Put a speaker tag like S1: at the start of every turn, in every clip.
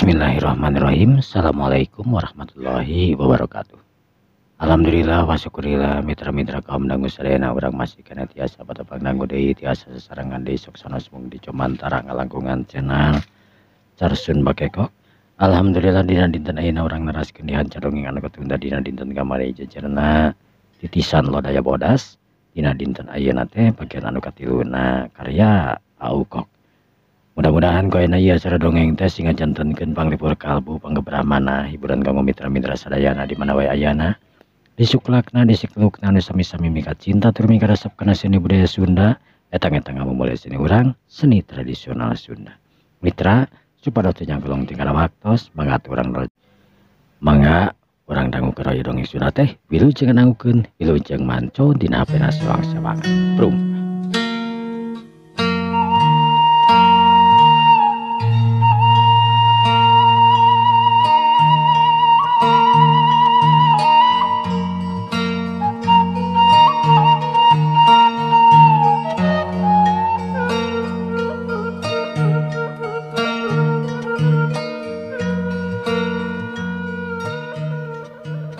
S1: Bismillahirrahmanirrahim. Assalamualaikum warahmatullahi wabarakatuh. Alhamdulillah wa syukurillah mitra-mitra kaum dangu sadayana urang masih kana tiasa patepang dangu deui tiasa sasarengan deui sok sanos mung di Comantara ngalangkungan channel Carsun Bakekok. Alhamdulillah dina dinten ayeuna urang neraskeun dihancar dongeng anu katunda dina dinten kamari jejerna titisan Lodaya Bodas. Dina dinten ayeuna teh bagian anu katiluna karya Aukok. Mudah-mudahan ku ayeuna ieu acara dongeng teh sing ngajantenkeun panglipur kalbu panggebramana hiburan kanggo mitra-mitra sadayana di mana wae ayana. Disuklakna disiklukna anu sami-sami mika cinta tur mika resep kana seni budaya Sunda etang-etang ngamumule seni urang seni tradisional Sunda. Mitra supados teu nyangkelong tinggal waktos mangga urang dangu keur dongeng Sunda teh wilujeng ngangukeun wilujeng manco dina hapena sewang-sewangan. Prum.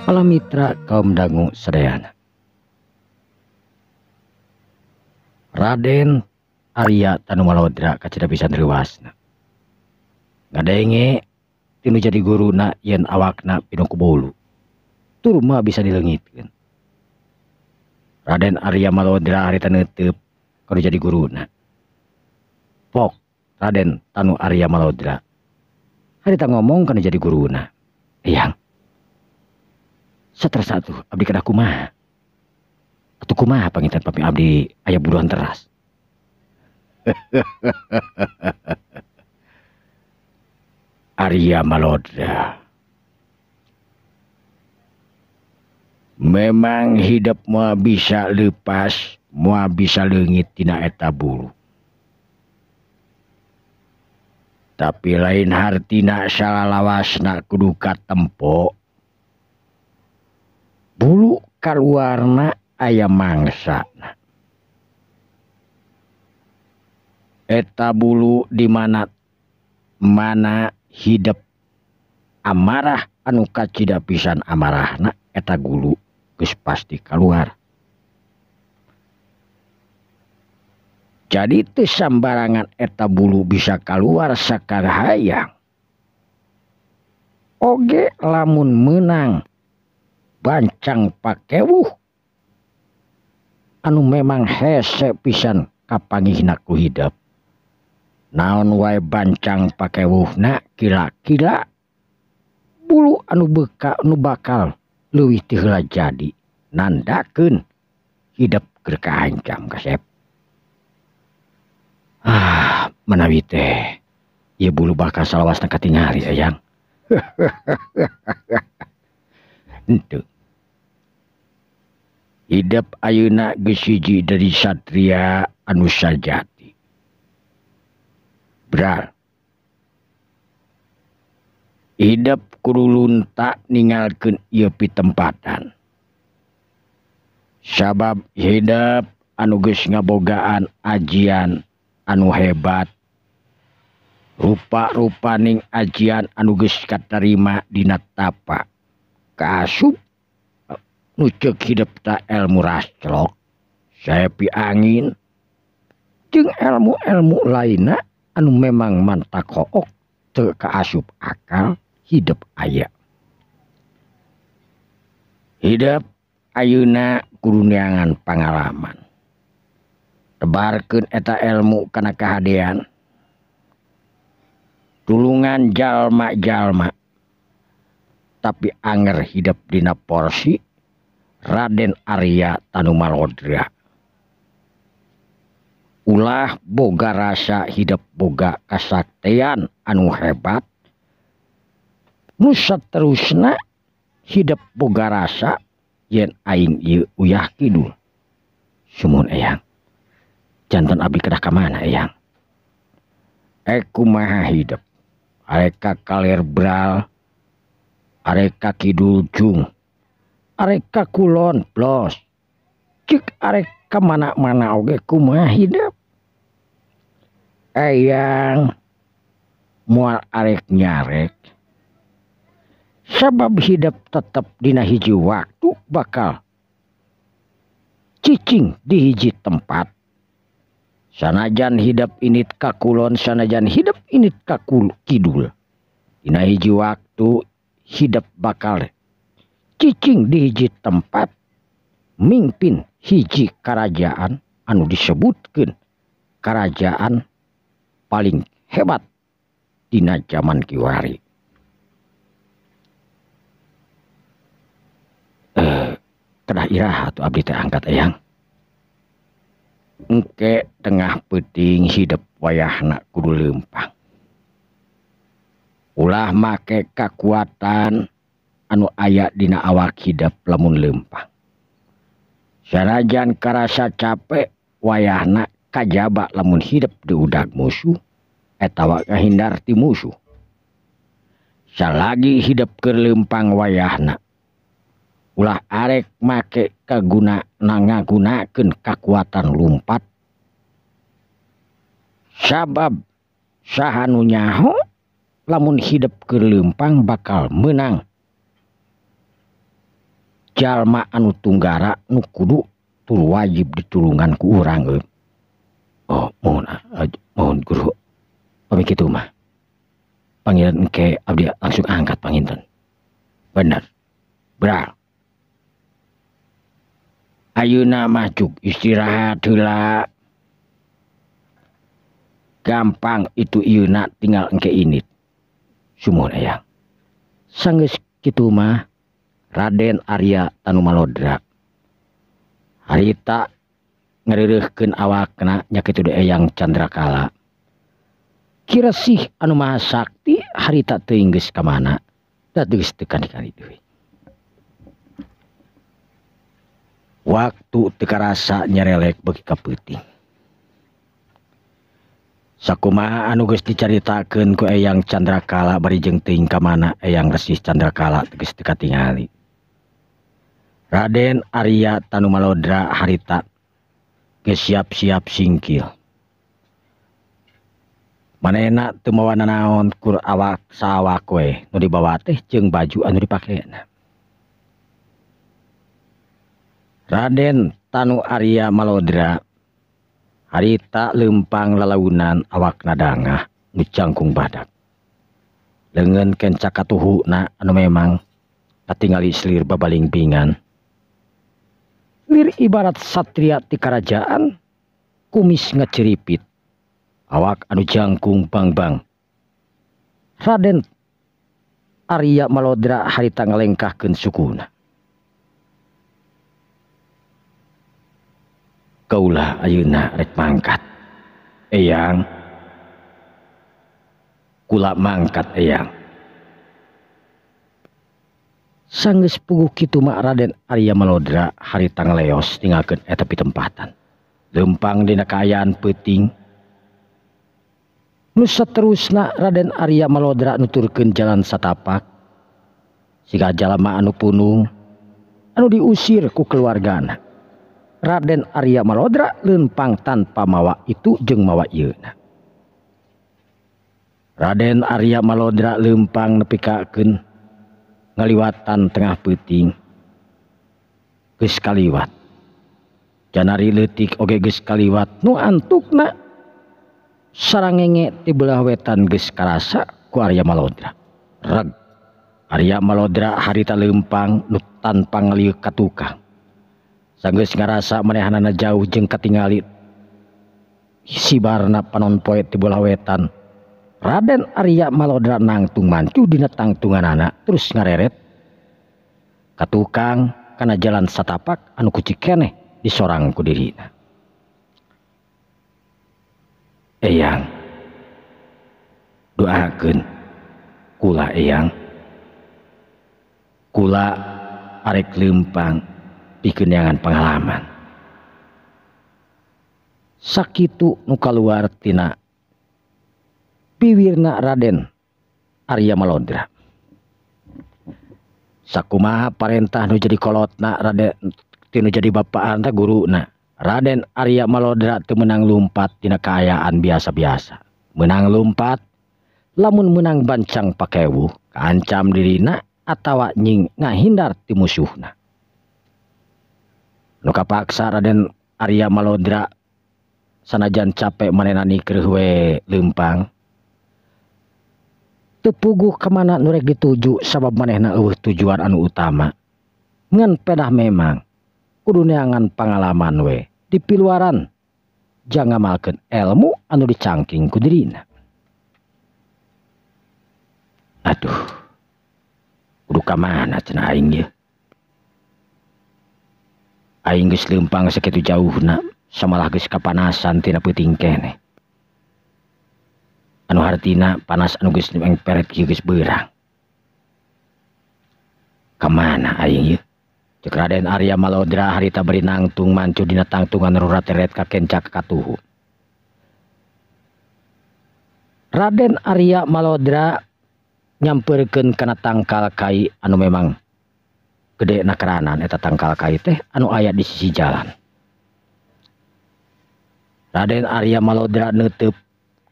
S1: Para mitra kaum dangu sadayana. Raden Arya Tanu Malodra kacida pisan reuasna. Ngadenge tinu jadi guruna yen awakna pinuh ku bulu. Tur mah bisa dileungitkeun. Raden Arya Malodra harita neuteup kudu jadi guruna. Pok Raden Tanu Arya Malodra harita ngomong kana jadi guruna. Eyang stres atuh abdi kedah kumaha? Atuh kumaha panginten pami abdi aya buruan teras. Arya Malodra, memang hidup moal bisa lepas, moal bisa leungit tina eta bulu. Tapi lain hartina salalawasna kudu katempo. Bulu kaluarna aya mangsana. Eta bulu di mana mana hidup amarah anu kacida pisan amarahna eta gulu geus pasti kaluar. Jadi teu sambarangan eta bulu bisa kaluar sakarahayang. Oge lamun meunang bancang pakewuh anu memang hese pisan kapangihna ku hidup. Naon wae bancang pakewuhna kira-kira bulu anu beka anu bakal leuwih ti heula jadi nandakeun hidup keur kaancam kasep. Ah, manawi teh ieu bulu bakal salawasna katingali eyang. Henteu. Hidup ayeuna geus hiji dari satria anu sajati. Bral. Hidup kudu lunta ninggalkeun ieu pitempatan. Sabab hidup anu geus ngabogaan ajian anu hebat. Rupa-rupaning ajian anu geus katarima dina tapa. Kaasup nu ceuk hidup ta ilmu rascelok, sepi angin, jeung ilmu-ilmu lainna anu memang mantak hook teu kaasup akal hidup aya. Hidup ayeuna kudu neangan pangalaman. Tebarkeun eta ilmu kana kahadean. Tulungan jalma-jalma. Tapi anger hidup dina porsi Raden Arya Tanu Malodra. Ulah boga rasa hidup boga kasaktian anu hebat. Nu saterusna hidup boga rasa yen aing ieu uyah kidul. Sumuhun eyang. Jantan abdi kedah ka mana eyang? Kumaha hidup? Arek ka kaler bral, arek ka kidul jung, arek ka kulon blos, cik arek ka mana-mana oge kumaha hidup. Eyang Moal arek nyarek. Sabab hidep tetep dina hiji waktu bakal cicing di hiji tempat. Sanajan hidep init ka kulon, sanajan hidep init ka kidul. Dina hiji waktu hidep bakal cicing di hiji tempat mimpin hiji kerajaan anu disebutkeun kerajaan paling hebat dina zaman kiwari. Kedah iraha atuh abdi teh angkat eyang. Engke tengah peuting hidep wayahna kudu leumpang. Ulah make kakuatan anu aya dina awak hidep lamun leumpang. Sanajan karasa capek wayahna kajaba lamun hidep diudag musuh atawa ngahindar ti musuh. Salagi hidep keur leumpang wayahna ulah arek make kaguna ngagunakeun kakuatan lumpat. Sabab saha nu nyaho lamun hidep keur leumpang bakal meunang jalma anu tunggara nu kudu tur wajib ditulungan ku urang. Oh, mohon mohon guru. Pami kitu mah. Panggilan engke abdi langsung angkat panginten. Bener. Bral. Ayeuna mah cuk istirahat heula. Gampang itu ieuna tinggal engke init. Sumuhun eyang. Sanggeus kitu mah Raden Arya Tanumalodra harita ngeureureurkeun awakna nya kitu deui Eyang Candrakala. Ki Resih anu maha sakti harita teuing geus ka mana da geus teu kali-kali deui. Waktu teu karasa nyerelek beuki ka peuting. Sakumaha anu geus dicaritakeun ku Eyang Candrakala bari jeung teuing ka mana Eyang Resih Candrakala geus teu katingali. Raden Arya Tanumalodra harita geus siap-siap singkil. Manehna teu mawa nanaon kur awak saawak we nu dibawa teh jeung baju anu dipakena. Raden Tanu Arya Malodra harita leumpang lalaunan awakna dangah nu jangkung badak. Leungeun kenca katuhuna anu memang katingali selir babalingbingan. Lir ibarat satria ti karajaan, kumis ngeciripit, awak anu jangkung bang-bang. Raden Arya Malodra harita ngalengkahkeun sukuna. Kaulah ayeuna rek mangkat. Eyang, kula mangkat eyang. Sanggeus puguh kitu mah Raden Arya Malodra harita ngaleos ninggalkeun eta pitempatan. Leumpang dina kaayaan peuting. Nu saterusna Raden Arya Malodra nuturkeun jalan satapak. Siga jalma anu punung anu diusir ku keluargana. Raden Arya Malodra leumpang tanpa mawa itu jeung mawa ieuna. Raden Arya Malodra leumpang nepikakeun ngaliwatan tengah peuting. Geus kaliwat. Janari leutik oge geus kaliwat nu antukna sarangenge ti belah wetan geus karasa ku Arya Malodra. Reg. Arya Malodra harita leumpang nu tanpa ngalieu ka tukang. Sanggeus ngarasa manehanana jauh jeung katingali sibarna panon poe ti belah wetan. Raden Arya Malodra nangtung mancu dina tangtunganana terus ngareret ka tukang kana jalan satapak anu kucik keneh disorang ku dirina. Eyang, doakeun kula eyang, kula arek leumpang pikeun neangan pengalaman. Sakitu nu kaluar tina piwirna Raden Arya Malodra. Sakumaha parentah nu jadi kolotna Raden tinu jadi bapaan teh guruna. Raden Arya Malodra teu meunang lumpat dina kaayaan biasa-biasa. Meunang lumpat Lamun meunang bancang pakewuh kaancam dirina atawa nying ngahindar ti musuhna. Nu kapaksa Raden Arya Malodra sanajan capek manehna nikreuh we leumpang. Teu puguh ka mana nu rek dituju sabab manehna eueuh tujuan anu utama. Ngan pedah memang kudu neangan pangalaman we di piluaran jang ngamalkeun elmu anu dicangking ku dirina. Aduh, kudu ka mana cenah aing ieu? Aing geus leumpang sakitu jauhna, samalah geus kapanasan tina peuting keneh. Anu hartina panas anu geus engperet kieu geus beurang. Ka mana aing ieu? Ceuk Raden Arya Malodra harita bari nangtung mancu dina tangtungan rurateret ka kenca katuhu. Raden Arya Malodra nyamperkeun kana tangkal kai anu memang gede nakeranan eta tangkal kai teh anu aya di sisi jalan. Raden Arya Malodra neuteup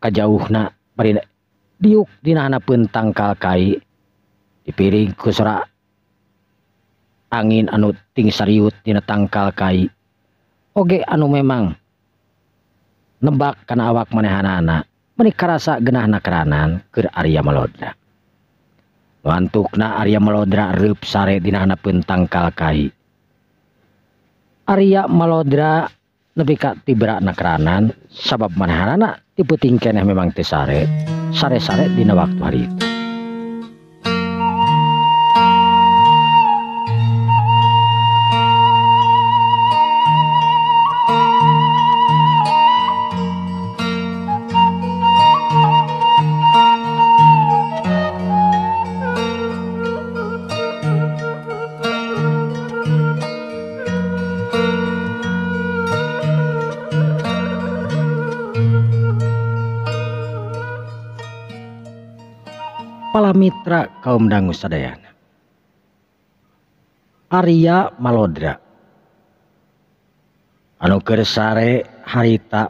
S1: kajauhna bari diuk dina handapeun tangkal kai dipiring ku sora angin anu ting sariut dina tangkal kai oge anu memang nebak kana awak manehanana meuni karasa geunahna keranan keur Arya Malodra. Wantukna Arya Malodra reup sare dina handapeun tangkal kai. Arya Malodra nepi ka tibra nakeranan sabab manehanana ti peuting keneh memang teu sare, sare-sare dina waktu hari itu. Mitra kaum dangu sadayana. Arya Malodra anu keur sare harita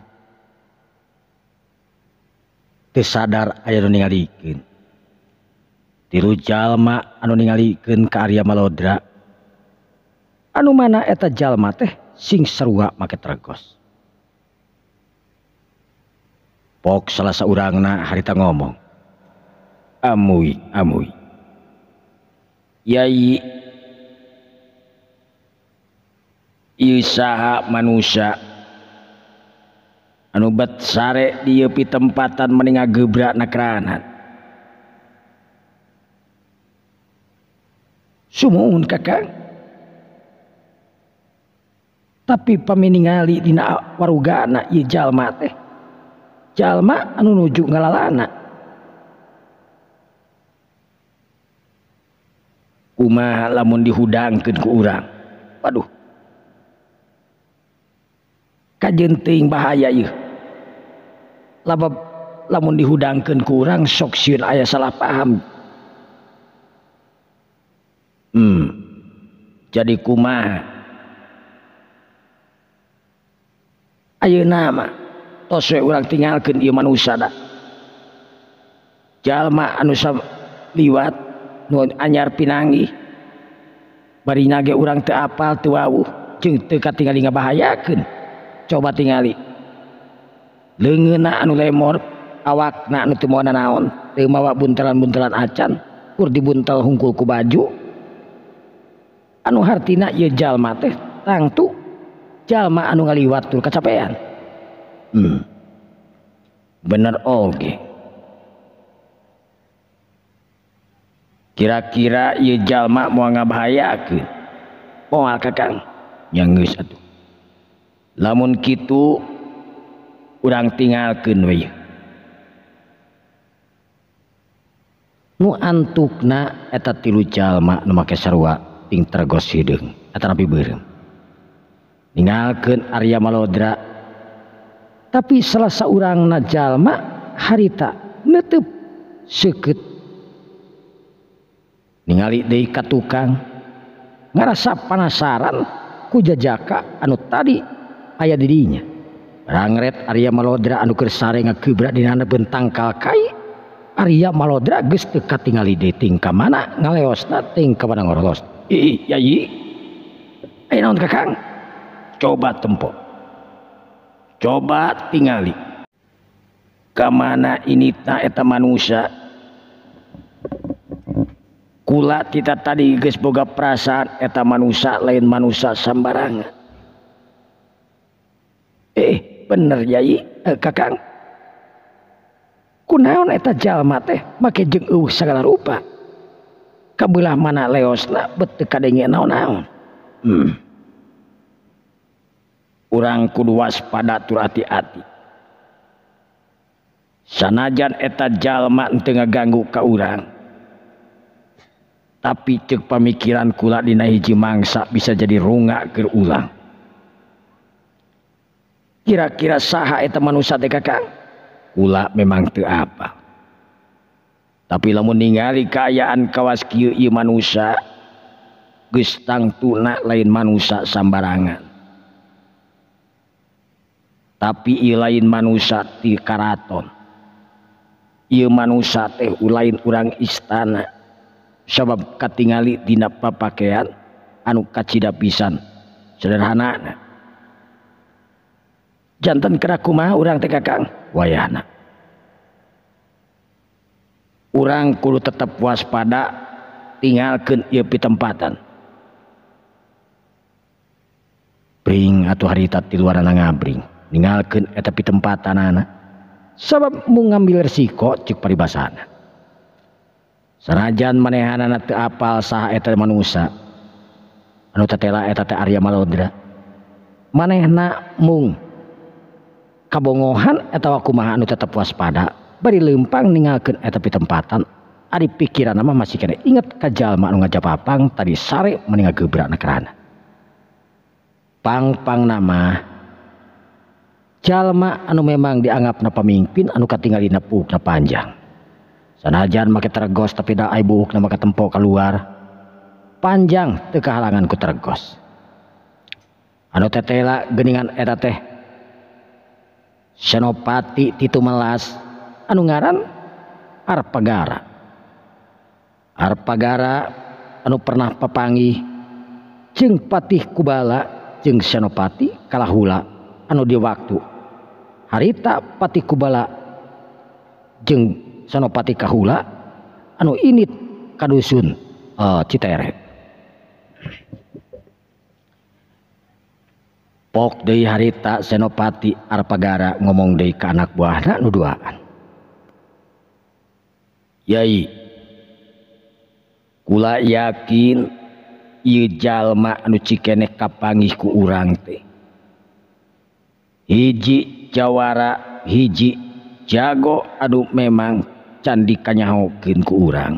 S1: teu sadar aya nu ningalikeun. Tilu jalma anu ningalikeun ka Arya Malodra anu mana eta jalma teh sing sarua make tregos. Pok salah saurangna harita ngomong, "Amuy, amuy. Yai, ieu saha manusia anu bet sare di ieu pitempatan meni ngagebrak nakranan." "Sumuhun Kakang. Tapi paminingali dina warugana ieu jalma teh jalma anu nuju ngalalana." "Kumaha lamun dihudangkeun ku urang?" "Waduh, kajeun teuing bahaya ieu. Labab lamun dihudangkeun ku urang sok sieun aya salah paham." Jadi kumaha? Ayeuna mah tos we urang tinggalkeun ieu manusia da. Jalma anu liwat nu anyar pinanggih bari nage urang teu apal teu wawuh jeung teu katingali ngabahayakeun. Coba tingali leungeunna anu lemor, awakna anu teu mawa nanaon, teu mawa buntelan-buntelan acan, kur dibuntel hungkul ku baju. Anu hartina ieu jalma teh tangtu jalma anu ngaliwat tur kacapean. Bener oge. Kira-kira ieu jalma moal ngabahayakeun. Moal Kakang. Nya geus atuh. Lamun kitu urang tinggalkeun we. Nu antukna eta tilu jalma nu make sarua ting tergos hideung eta napi beureum. Ninggalkeun Arya Malodra. Tapi salah saurangna jalma harita neuteub seukeut. Ningali deui ka tukang ngarasa panasaran ku jajaka anu tadi aya di dinya. Rangret Arya Malodra anu keur sare ngagebrak dina handapeun tangkal kai. Arya Malodra geus teu katingali deui ting ka mana ngaleosna ting ka mana ngorolos. Ih, Yayi. Aya naon Kakang? Coba tempo. Coba tingali. Ka mana ini ta eta manusia? Kula kita tadi geus boga perasaan eta manusia lain manusia sambarangan. Bener Yai, Kakang. Kunaon eta jalma teh make jeung eueuh sagala rupa. Kabelah mana leosna bet teu kadenge naon-naon. Urang kudu waspada tur hati-hati. Sanajan eta jalma teu ngaganggu ka urang. Tapi cek pamikiran kula dina hiji mangsa bisa jadi runga keur ulang. Kira-kira saha eta manusia teh Kakang? Kula memang teu apa. Tapi lamun ningali kaayaan kawas kieu ieu manusia geus tangtuna lain manusia sambarangan. Tapi ieu lain manusia ti karaton. Ieu manusia teh lain urang istana. Sabab katingali dina papakean anu kacida pisan sederhana. Janten kera kumaha urang teh Kakang? Wayahna. Urang kudu tetep waspada, tinggalkeun ieu pitempatan. Bring atuh harita ti luarana ngabring, ninggalkeun eta pitempatanana. Sabab mung ngambil resiko cek paribasana. Sanajan manehanana teu apal saha eta manusia anu tetela eta teh Arya Malodra, manehna mung kabongohan atawa kumaha anu tetep waspada bari leumpang ninggalkeun eta pitempatan. Ari pikiranna mah masih kene inget ka jalma anu ngajapapang tadi sare meni ngagebrakna kerana. Pang-pangna mah jalma anu memang dianggapna pamimpin anu katingalina puukna panjang. Sanajan make tergos tapi da ai buukna maka tempo keluar. Panjang teu kahalangan ku tergos. Anu tetela geuningan eta teh Senopati Titu Melas anu ngaran Arpagara. Arpagara anu pernah papanggih jeung Patih Kubala jeung Senopati Kalahula anu di waktu harita Patih Kubala jeung Senopati Kahula anu init kadusun Citerep. Pok deui harita Senopati Arpagara ngomong deui ka anak buahna nu duaan. Yai, kula yakin ieu jalma anu cikeneh kapanggih ku urang teh. Hiji jawara, hiji jago anu memang can dikanyahokeun ku urang.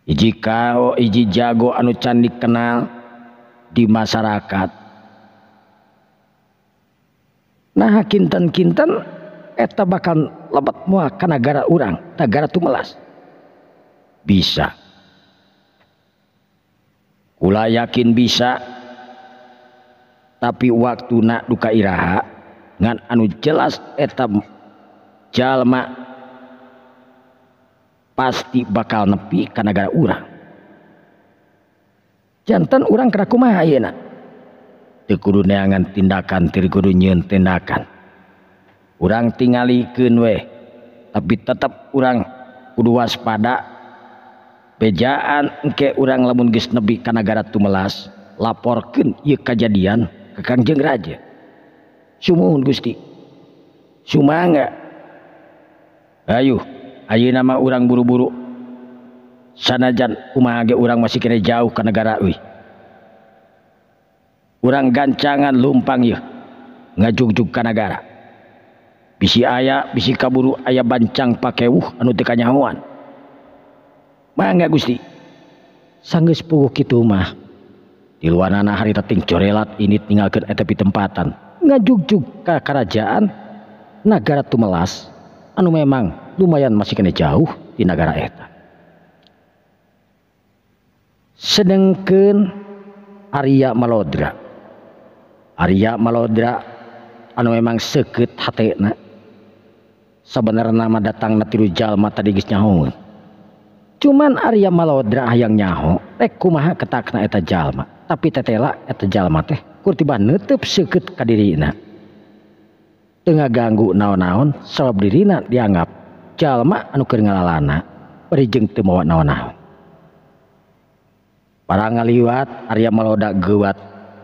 S1: Hiji kao hiji jago anu can dikenal di masyarakat. Nah kinten-kinten eta bakal lebet moal ka nagara urang, nagara Tumelas. Bisa. Kula yakin bisa. Tapi waktuna duka iraha ngan anu jelas eta jalma pasti bakal nepi ka nagara urang. Janten urang kena kumaha ayeuna? Teu kudu neangan tindakan, teu kudu nyieun tindakan. Urang tingalikeun weh, tapi tetep urang kudu waspada. Bejaan engke urang lamun geus nepi ka nagara Tumelas, laporkeun ieu kajadian ka Kangjeng Raja. Sumuhun Gusti. Sumangga. Ayo, ayeuna mah urang buru-buru. Sanajan kumaha ge urang masih kena jauh ka negara euy. Urang gancangan lumpang ieu ngajugjug ka nagara. Bisi aya, bisi kaburu aya bancang pakewuh anu teu kanyahoan. Mangga Gusti. Sanggeus puguh kitu mah. Di luarnana harita ting corelat ini tinggalkeun eta pitempatan. Ngajugjug ka karajaan nagara Tumelas anu memang lumayan masih kena jauh di nagara eta. Sedengkeun Arya Malodra. Arya Malodra anu memang seukeut hatena. Sabenerna mah datangna tilu jalma tadi geus nyahoeun. Cuman Arya Malodra hayang nyaho rek kumaha ketakna eta jalma, tapi tetela eta jalma teh kur tiba neuteub seukeut ka dirina. Teu ngaganggu naon-naon sabab dirina dianggap jalma anu keur ngalalana bari jeung teu mawa naon-naon. Para ngaliwat Arya Malodra geuwat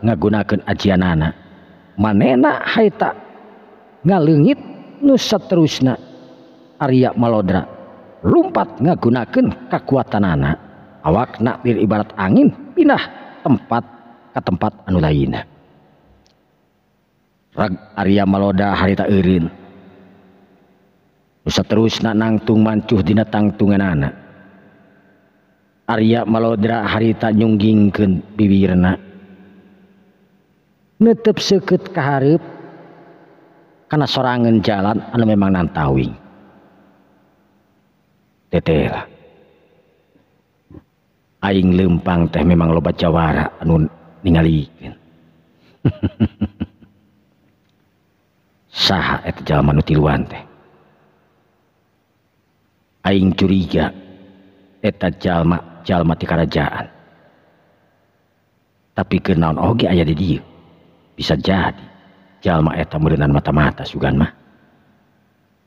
S1: ngagunakeun ajianana. Manehna harita ngaleungit nu saterusna Arya Malodra lumpat ngagunakeun kakuatanana. Awakna lir ibarat angin pindah tempat ka tempat anu lainna. Rag Arya Malodra harita eureun. Nu saterusna nangtung mancuh dina tangtunganana. Arya Malodra harita nyunggingkeun bibirna. Neuteup seukeut ka hareup kana sorangan jalan anu memang nantawing. Tetela. Aing leumpang teh memang loba jawara anu ningalikeun. Saha eta jalma nu tiluan teh? Aing curiga eta jalma ti karajaan. Tapi keur naon oge aya di dieu? Bisa jadi jalma eta meureunan mata-mata sugan mah.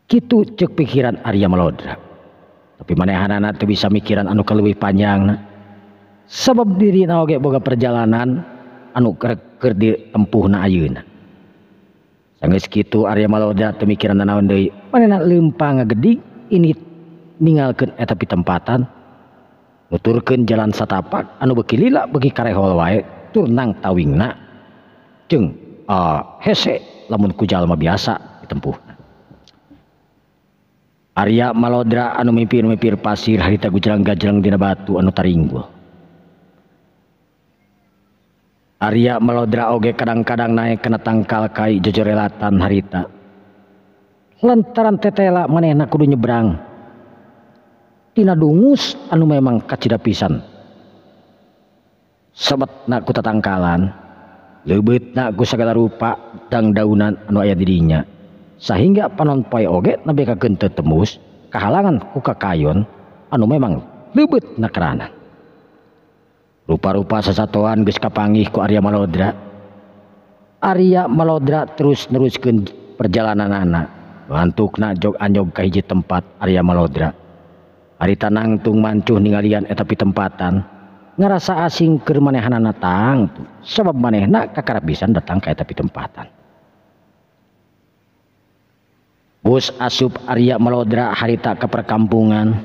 S1: Kitu ceuk pikiran Arya Malodra. Tapi manehanana teu bisa mikiran anu kaleuwih panjangna. Sabab dirina oge boga perjalanan anu keur ditempuhna ayeuna. Sanggeus kitu Arya Malodra teu mikiran naon deui. Manehna leumpang ngagedig ini ninggalkeun eta pitempatan, nuturkeun jalan satapak anu beuki lila beuki karehol wae tur nang tawingna jeung hese lamun ku jalma biasa ditempuhna. Arya Malodra anu mipir-mipir pasir harita gujrang-gajrang dina batu anu taringgul. Arya Malodra oge kadang-kadang naek kana tangkal kai jojorelatan harita. Lantaran tetela manehna kudu nyebrang tina dungus anu memang kacida pisan. Sebetna ku tatangkalan, leubeutna ku sagala rupa dangdaunan anu aya di dinya. Sahingga panon poe oge nepi ka teu tembus kahalangan ku kakayon anu memang leubeutna keranan. Rupa-rupa sasatoan geus kapanggih ku Arya Malodra. Arya Malodra terus neruskeun perjalananana. Ngantukna jog anjog ka hiji tempat Arya Malodra. Harita nangtung mancuh ningalian eta pitempatan, ngarasa asing keur manehanana tangtu sabab manehna kakarap pisan datang ka eta pitempatan. Bus asup Arya Malodra harita ka perkampungan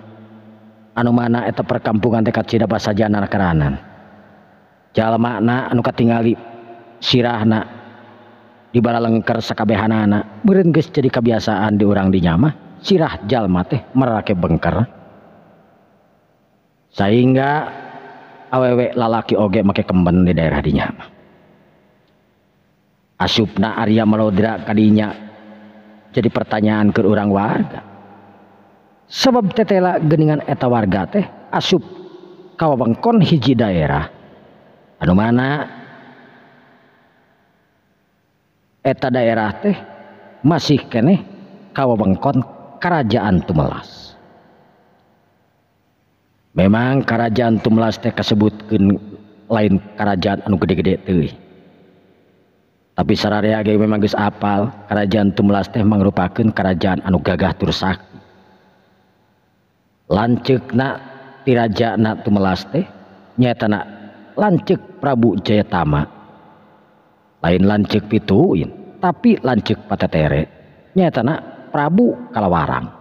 S1: anu mana eta perkampungan teh kacida basajana keranan. Jalmana anu katingali sirahna di balalengker sakabehanana meureun geus jadi kabiasaan di urang dinya mah sirah jalma teh marake bengker. Sehingga awewe lalaki oge make kemben di daerah dinya mah. Asupna Arya Malodra kadinya jadi pertanyaan ke urang warga. Sebab tetela geuningan eta warga teh asup ka wewengkon hiji daerah anu mana eta daerah teh masih keneh ka wewengkon Kerajaan Tumelas. Memang Kerajaan Tumelas teh kasebutkeun lain kerajaan anu gede-gede teuing. Tapi sararea ge memang geus apal Kerajaan Tumelas teh mangrupakeun kerajaan anu gagah tur sakti. Lanceukna ti rajana Tumelas teh nyaetana lanceuk Prabu Jayatama. Lain lanceuk pituin, tapi lanceuk patetere nyaetana Prabu Kalawarang.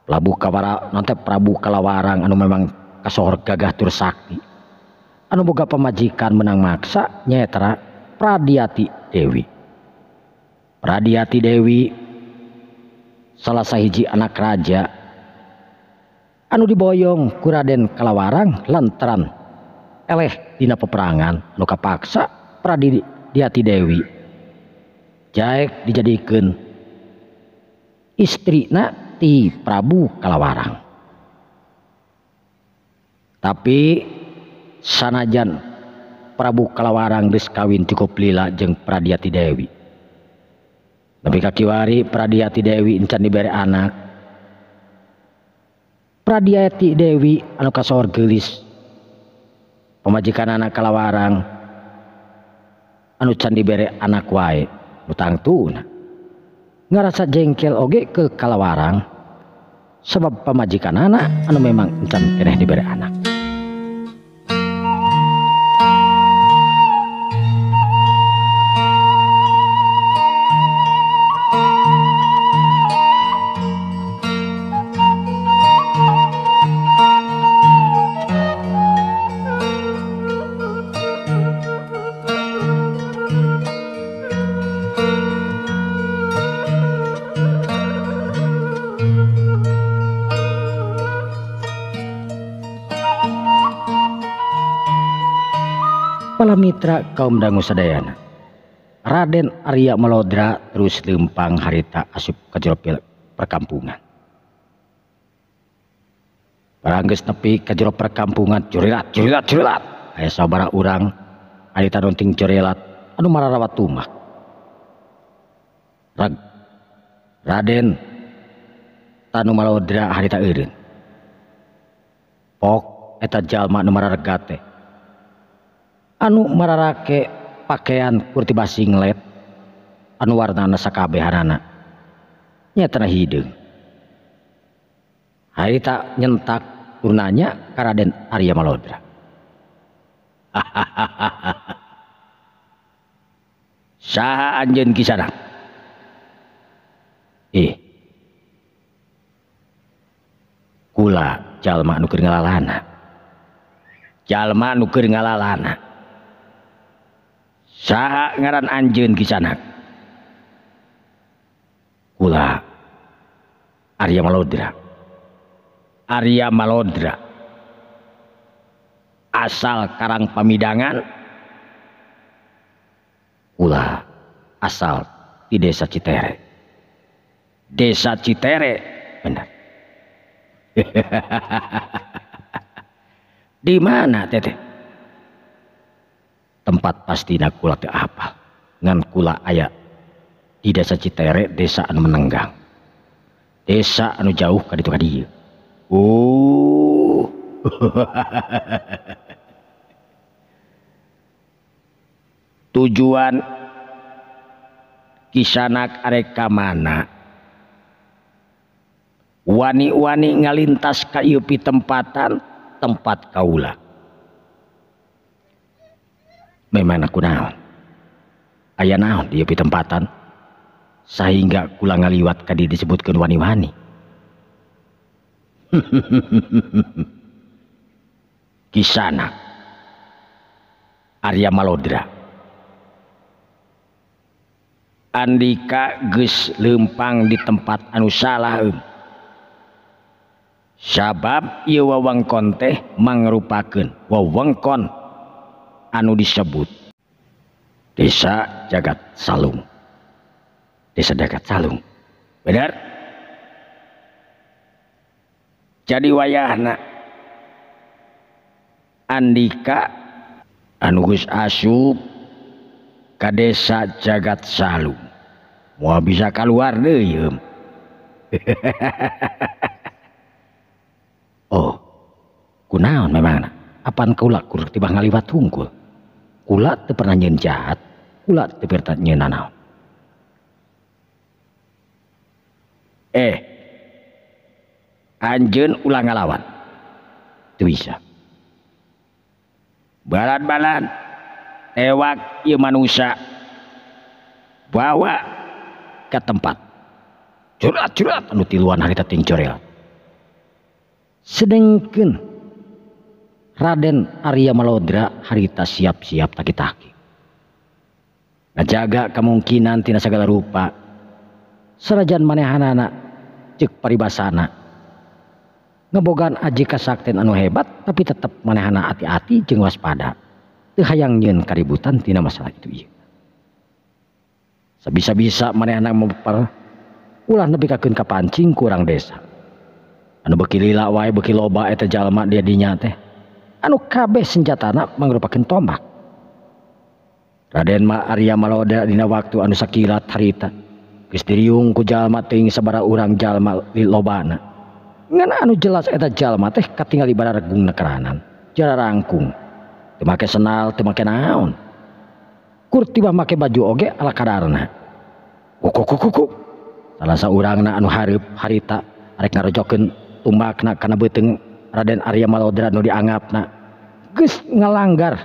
S1: Prabu Kawara nanti Prabu Kalawarang anu memang kasohor gagah tur sakti. Anu boga pamajikan menang maksa nyaeta Pradiati Dewi. Pradiati Dewi salah sahiji anak raja anu diboyong ku Raden Kalawarang lantaran eleh dina peperangan anu kapaksa Pradiati Dewi jaek dijadikeun istrina ti Prabu Kalawarang. Tapi sanajan Prabu Kalawarang geus kawin cukup lila jeung Pradiati Dewi, Nepi ka kiwari Pradiati Dewi encan dibere anak. Pradiati Dewi anu kasohor geulis pamajikanana kalawarang anu can dibere anak wae nu tangtuna ngarasa jengkel oge ke kalawarang sebab pamajikanana anu memang encan keneh dibere anak. Para mitra kaum dangu sadayana, Raden Arya Malodra terus lempang harita asup ka jero perkampungan. Barang geus nepi ka jero perkampungan, curilat curilat curilat aya sabaraha urang harita nonting curilat anu mararawat tumak. Raden Tanu Malodra harita eureun. Pok eta jalma anu mararegat teh anu mararake pakaian kurti basinglet anu warnana sakabehanana nyatana hideung. Harita nyentak turnanya ka Raden Arya Malodra. Saha anjeun kisana? Kula jalma nu keur ngalalana. Jalma nu keur ngalalana. Saha ngaran anjeun kisanak? Kula Arya Malodra. Arya Malodra asal Karang Pamidangan, kula asal di desa Citere. Desa Citere, benar. Di mana teteh? Tempat pastina kula teu apal, ngan kula aya di desa Citere, desa anu menenggang, desa anu jauh ka ditu ka dieu. Oh. Tujuan kisanak arek ka mana? Wani-wani ngalintas ka ieu pitempatan tempat kaula. Memang aku naon? Aya naon di ieu pitempatan sehingga kula ngaliwat ka dieu disebutkeun wani-wani. Kisanak Arya Malodra, andika geus leumpang di tempat anu salah eum. Sabab ieu wewengkon teh mangrupakeun wewengkon anu disebut Desa Jagat Salung. Desa Jagat Salung. Benar? Jadi wayahna andika anu geus asup ka Desa Jagat Salung moal bisa kaluar deui eum. Oh, kunaon memangna? Apan kaula kur tibah ngaliwat hungkul. Kula teu pernah nyeun jahat, kula teu pernah nyeun nanaon. Anjeun ulah ngalawan. Teu bisa. Balan-balan tewak ieu manusia bawa ke tempat curat-curat anu tiluan harita ting corel. Sedengkeun Raden Arya Malodra harita siap-siap taki-taki ngajaga kemungkinan tina sagala rupa sanajan manehanana ceuk paribasana ngebogaan aji kasakten anu hebat tapi tetep manehana hati-hati jeung waspada teu hayang nyieun kaributan tina masalah itu ieu. Sabisa-bisa manehana memper ulah nepi kakeun kapancing ku urang desa anu beuki lila wae beuki loba eta jalma dia dinya teh anu kabeh senjatana mangrupakeun tombak. Raden Ma Arya Malodra dina waktu anu sakilat harita Geus diriung ku jalma teuing sabaraha urang jalma lobana. Ngan anu jelas eta jalma teh katingali bararegungna keranan, jararangkung. Teu make senal, teu make naon. Kur tibah make baju oge ala kadarna. Kukukukuk. Salah saurangna anu hareup harita arek ngarojokeun tumbakna kana beuteung Raden Arya Malodra nu dianggapna geus ngalanggar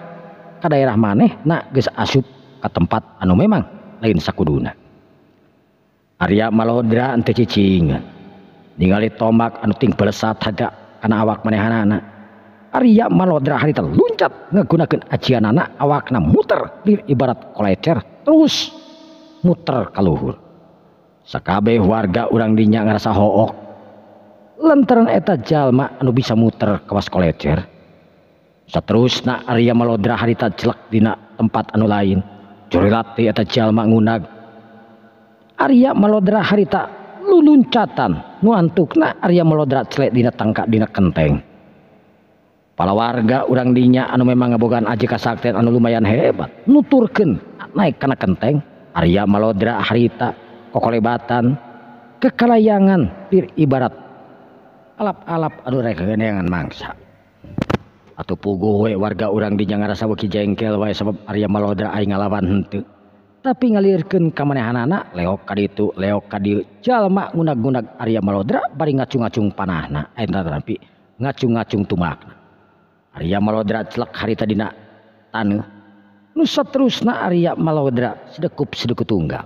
S1: ka daerah maneh na geus asup ka tempat anu memang lain sakuduna. Arya Malodra henteu cicingan ningali tombak anu ting belesat haja kana awak manehanana. Arya Malodra harita luncat ngagunakeun ajianana awakna muter lir ibarat kolecer terus muter ka luhur. Sakabeh warga urang dinya ngarasa hook lantaran eta jalma anu bisa muter kawas kolecer. Saterusna Arya Malodra harita jelek dina tempat anu lain. Curilat teh eta jalma ngunag. Arya Malodra harita luluncatan nu antukna Arya Malodra celek dina tangka dina kenteng. Pala warga urang dinya anu memang ngabogaan aji kasaktian anu lumayan hebat nuturkeun naik kana kenteng. Arya Malodra harita kokolebatan kekalayangan lir ibarat alap-alap anu rek geunengan mangsa. Atuh puguh we warga urang dinya ngarasa beuki jengkel wae sabab Arya Malodra aing ngalawan henteu. Tapi ngalirkeun ka manehanana leok ka ditu leok ka dieu jalma ngunag-ngunag Arya Malodra bari ngacung-ngacung panahna eta tapi ngacung-ngacung tumakna. Arya Malodra celek harita dina taneuh. Nu saterusna Arya Malodra sedekup sedeku tunggal.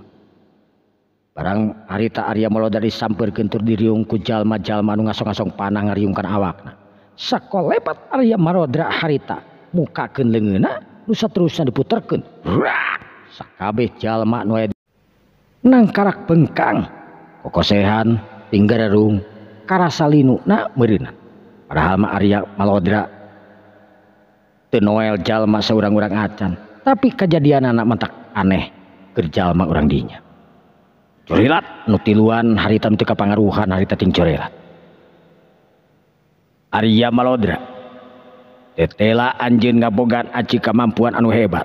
S1: Barang harita Arya Malodra disampeurkeun tur diriung ku jalma-jalma anu ngasong-ngasong panah ngariungkan awakna. Sakolepat Arya Malodra harita mukakeun leungeunna nu saterusna diputerkeun. Rak! Sakabeh jalma nu aya nangkarak bengkang, kokosehan, tinggarerung, karasa linuna meureunna. Padahal mah Arya Malodra teu noel jalma saurang-urang acan, tapi kajadianana mentak aneh keur jalma urang dinya. Curilat nu tiluan harita nu teu kapangaruhan harita ting curilat. Arya Malodra tetela anjeun ngabogaan aci kamampuan anu hebat.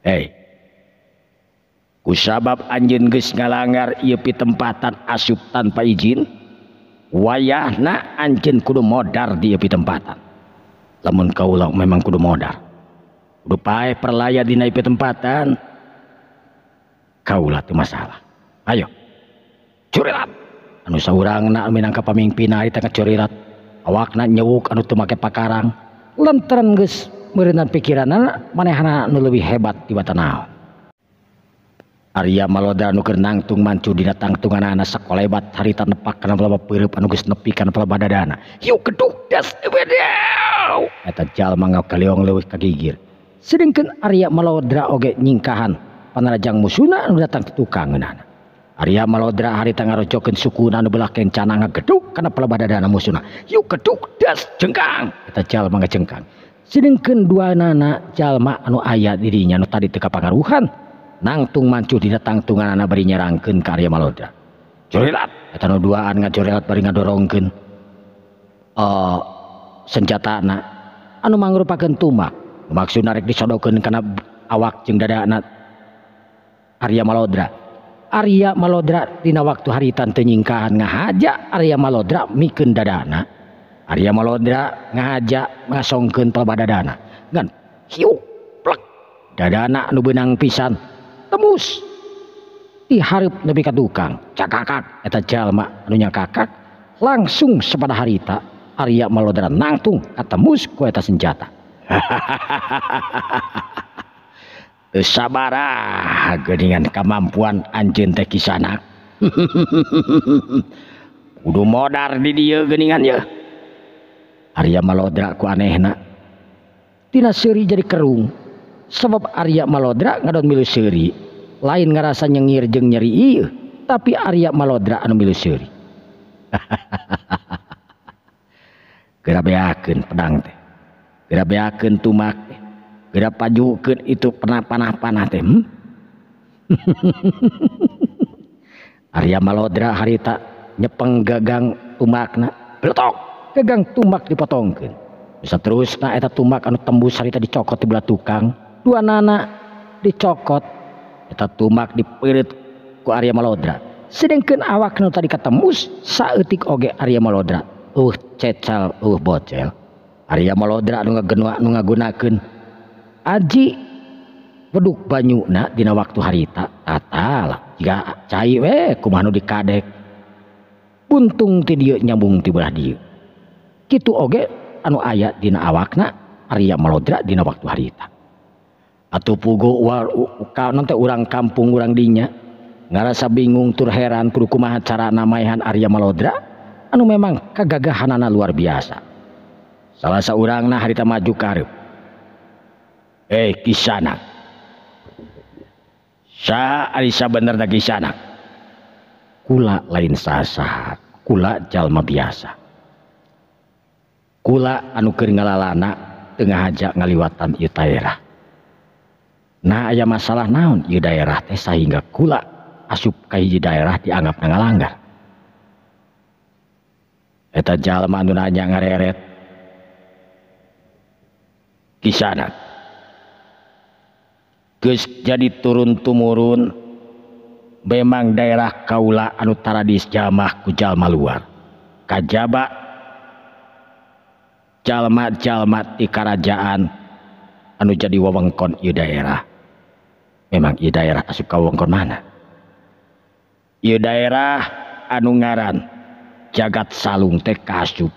S1: Hei, kusabab anjeun geus ngalanggar ieu pitempatan asup tanpa izin, wayahna anjeun kudu modar di ieu pitempatan. Lamun kaula memang kudu modar, kudu paeh perlaya dina ieu pitempatan, kaula teu masalah. Ayo, curilat. Anu saurangna minangka pamimpin harita ngacurilat, awakna nyewuk anu teu make pakarang. Lantaran geus meureunnan pikiranana manehna nu leuwih hebat tibatan naon. Arya Malodra nu keur nangtung mancu dina tangtunganana sakolebat harita nepak kana pelaba peureub anu geus nepi kana pelaba dadana. Hiu geduk das bedew. Eta jalma ngakaleong leuwih kagigir. Sedengkeun Arya Malodra oge nyingkahan panarajang musuna anu datang ti tukangeunana. Arya Malodra harita ngarojokeun sukuna anu belah kencana ngageduk kana pelaba dadana musuna. Hiu geduk das jengkang. Eta jalma ngajengkang. Sedengkeun duanana jalma anu aya di dinya nu tadi teu kapangaruhan nangtung mancu dina tangtunganana bari nyerangkeun ka Arya Malodra. Curilat eta nu duaan ngacorelat bari ngadorongkeun senjatana anu mangrupakeun tumbak. Maksudna rek disodokeun kana awak jeung dadana Arya Malodra. Arya Malodra dina waktu harita teu nyingkahan ngahaja Arya Malodra mikeun dadana. Arya Malodra ngahaja ngasongkeun pelaba dadana. Ngan hiu plek dadana anu beunang pisan tembus di hareup nepi ka tukang. Cakakak eta jalma anu nyakakak langsung sapada harita Arya Malodra nangtung katembus ku eta senjata. Teu sabaraha geuningan kamampuan anjeun teh kisanak. Kudu modar di dieu geuningan ye. Arya Malodra ku anehna tina seuri jadi kerung. Sebab Arya Malodra ngadon milu seuri, lain ngarasa nyengir jeung nyeri ieu, tapi Arya Malodra anu milu seuri. Geura beakeun pedang teh, geura beakeun tumak teh, geura pajukeun itu panah-panah teh. Arya Malodra harita nyepeng gagang tumakna, beletok, gagang tumak dipotongkeun. Bisa terusna eta tumak anu tembus harita dicokot di belah tukang. Dua nana dicokot eta tumak dipeureut ku Arya Malodra. Sedengkeun awak nu tadi katembus saeutik oge Arya Malodra cecal bocel. Arya Malodra anu ngagenua nu ngagunakeun aji weduk banyuna dina waktu harita tatal jiga cai we kumaha nu dikadek buntung ti dieu nyambung ti belah dieu. Kitu oge anu aya dina awakna Arya Malodra dina waktu harita. Atuh puguh nanti urang kampung urang dinya ngarasa bingung tur heran kudu kumaha carana maehan Arya Malodra anu memang kagagahanana luar biasa. Salah saurangna harita maju ka hareup. Kisanak. Saha ari sabenerna Kisanak? Kula lain saha-saha, kula jalma biasa. Kula anu keur ngalalana teu ngahaja ngaliwatan ieu daerah. Nah aya masalah naon ieu daerah teh sahingga kula asup ka hiji daerah dianggap ngalanggar. Eta jalma anu nanya ngareret. Kisanak geus jadi turun tumurun memang daerah kaula anu taradis jamah ku jalma luar. Kajaba jalma-jalma ti karajaan anu jadi wewengkon ieu daerah. Memang ieu daerah asup ka wewengkon mana? Ieu daerah anu ngaran Jagat Salung teh kaasup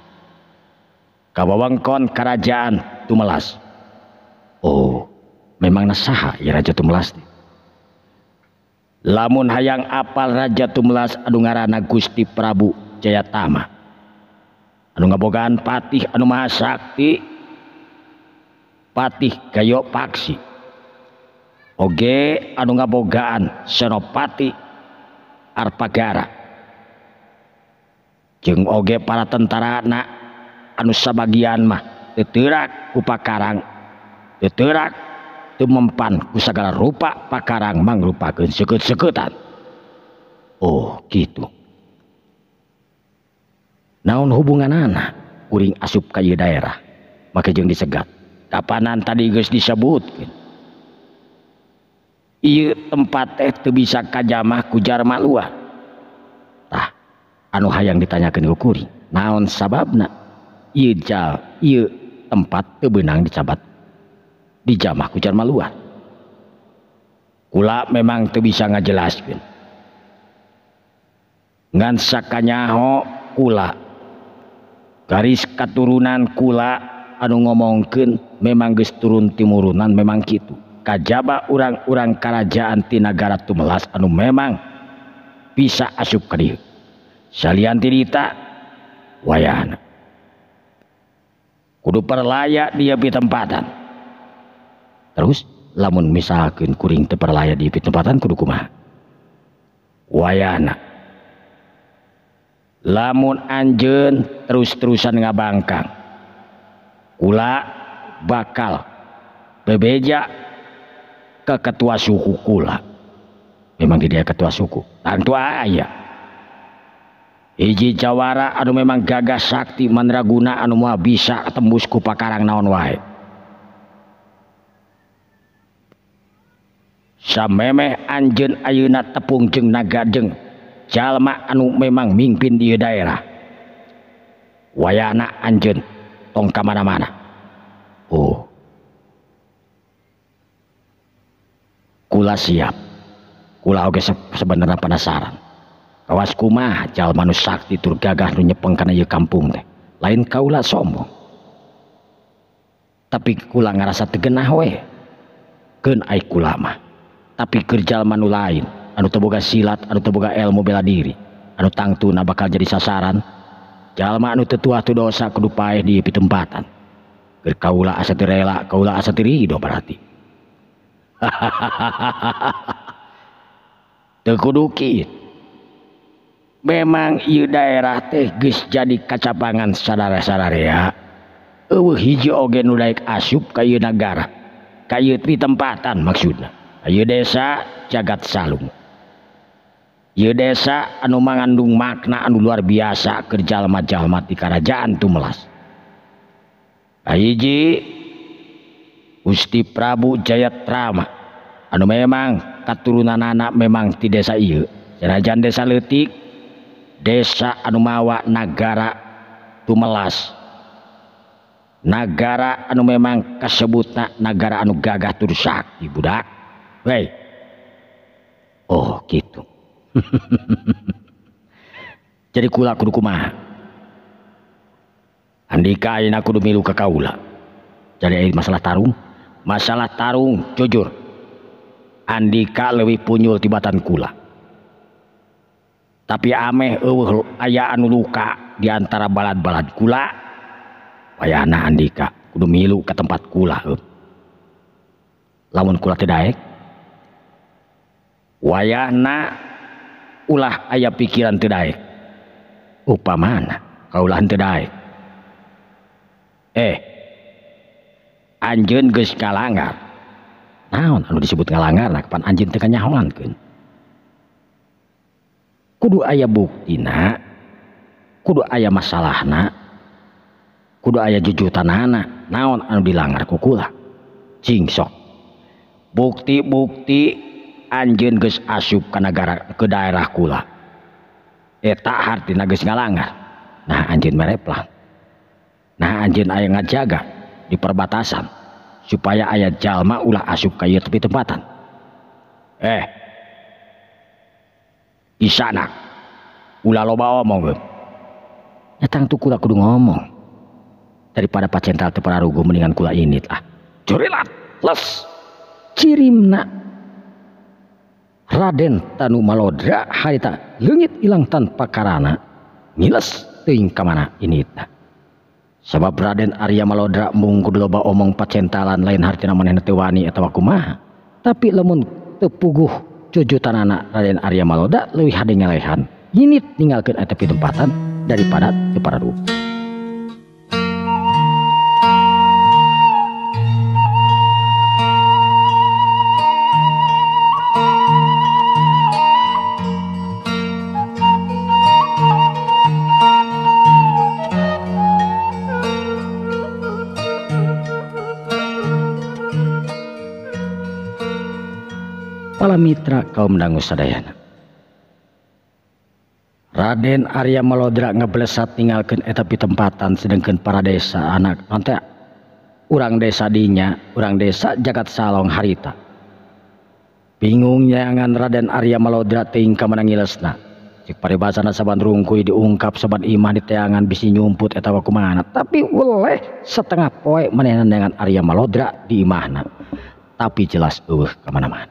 S1: ka wewengkon karajaan Tumelas. Oh, memang saha ieu Raja Tumelas teh? Lamun hayang apal Raja Tumelas anu ngaranna Gusti Prabu Jayatama. Anu ngabogaan patih anu maha sakti, Patih Gayo Paksi. Oge anu ngabogaan Senopati Arpagara. Jeung oge para tentarana anu sabagian mah teu teurak ku pakarang, teu teurak teu mempan ku sagala rupa pakarang mangrupakeun seukeut-seukeuttan. Oh, kitu. Naon hubunganana kuring asup ka ieu daerah make jeung disegat. Kapanan tadi geus disebutkeun. Ieu tempat teh teu bisa kajamah ku jalma luar. Tah, anu hayang ditanyakeun ku kuring, naon sababna ieu ieu tempat teu beunang dicabat dijamah ku jalma luar. Kula memang teu bisa ngajelaskeun. Ngan sakanyaho kula garis katurunan kula anu ngomongkeun memang geus turun timurunan memang kitu. Kajaba urang-urang karajaan ti nagara Tumelas anu memang bisa asup ka dieu. Salian ti dita wayahna kudu perlaya dia pitempatan. Terus lamun misalkeun kuring teu perlaya di pitempatan kudu kumaha? Wayahna lamun anjeun terus-terusan ngabangkang, kula bakal bebeja ke ketua suku kula. Memang dia ketua suku, tangtu aya hiji jawara anu memang gagah sakti mandraguna anu moal bisa tembus ku pakarang naon wae. Samemeh anjeun ayeuna tepung jeung naga jeung jalma anu memang mimpin di daerah, wayahna anjeun tong ka mana-mana. Oh, kula siap. Kula oge sebenarnya penasaran. Kawas kumaha jalma nu sakti tur gagah nu nyepeng kana ieu kampung teh. Lain kaula sombong, tapi kula ngarasa teu genah we. Keun ai kula mah. Tapi keur jalma nu lain anu teu boga silat, anu teu boga ilmu bela diri, anu tangtuna bakal jadi sasaran. Jalma anu teu tuah teu dosa kudu paeh di pitempatan. Keur kaula asa teu rela, kaula asa teu rido berarti. Teu kudu kitu. Memang ieu daerah teh geus jadi kacapangan sadara-sadarea. Eueuh hiji oge nu daek asup ka ieu nagara, ka ieu pitempatan maksudna. Ieu desa Jagat Salung. Ieu desa anu mangandung makna anu luar biasa keur jalma-jalma ti karajaan Tumelas. Kahiji Gusti Prabu Jayatrama Anu memang katurunanana memang ti desa ieu. Sanajan desa leutik, desa anu mawa nagara Tumelas. Nagara anu memang kasebutna nagara anu gagah tur sakti budak. Wey. Oh gitu. Jadi kula kudu kumaha? Andika ayeuna kudu milu ka kaula. Jadi aya masalah tarung, masalah tarung jujur. Andika leuwih punyul tibatan kula. Tapi ameh eueuh aya anu luka di antara balad-balad kula. Wayahna Andika kudu milu ka tempat kula heup. Lamun kula teu daek, wayahna ulah aya pikiran teu daek. Upamana kaulah teu daek. Anjeun geus ngalangar. Naon anu disebut ngalangar nah kapan anjeun teu kanyahoankeun. Kudu aya buktina, kudu aya masalahna, kudu aya jujutanana, naon anu dilanggar ku kula. Cing sok. Bukti-bukti anjeun geus asup ka nagara ke daerah kula. Eta hartina geus ngalangar. Nah anjeun mereplang. Nah anjeun aya ngajaga di perbatasan supaya aya jalma ulah asup ka ieu tepi tempatan. Isanak ulah loba omong. Nya tangtu kula kudu ngomong. Daripada pacental teu pararuguh mendingan kula init ah. Curilat les cirimna Raden Tanu Malodra harita leungit ilang tanpa karana ngiles teuing ka mana initna. Sabab Raden Arya Malodra mung kudu loba omong pacentalan lain hartina manehna teu wani atawa kumaha. Tapi lamun teu puguh jujutanana Raden Arya Malodra leuwih hade ngalehan yinit ninggalkeun eta pitempatan daripada teu pararuguh. Para mitra kaum dangu sadayana. Raden Arya Malodra ngeblesat ninggalkeun eta pitempatan sedengkeun para desa anak nanti urang desa dinya, urang desa Jagat Salong harita. Bingung nyangan Raden Arya Malodra teuing ka mana ngilesna. Cek paribasana saban rungkuy diungkap saban imah diteangan bisi nyumput eta kumaha. Tapi weleh setengah poe manehna neangan Arya Malodra di imahna. Tapi jelas eueuh ka mana-mana.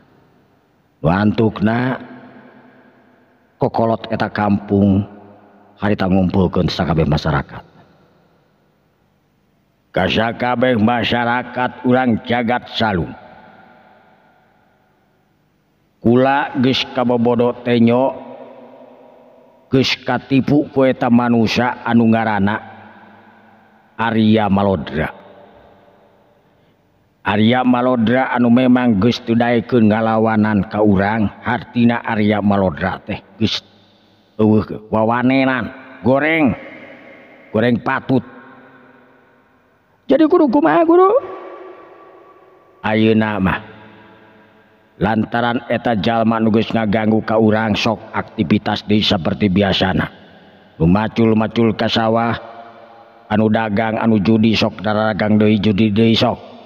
S1: Nu antukna kokolot eta kampung harita ngumpulkeun sakabeh masyarakat. Ka sakabeh masyarakat urang Jagat Salung. Kula geus kabobodo tenyo geus katipu ku eta manusa anu ngaranna Arya Malodra. Arya Malodra anu memang geus teu daekeun ngalawanan ka urang, hartina Arya Malodra teh geus eueuh wawanenan, goreng goreng patut. Jadi kudu kumaha guru? Ayeuna mah lantaran eta jalma nu geus ngaganggu ka urang sok aktivitas deui saperti biasana. Nu macul-macul ka sawah, anu dagang, anu judi sok daragang deui judi deui sok.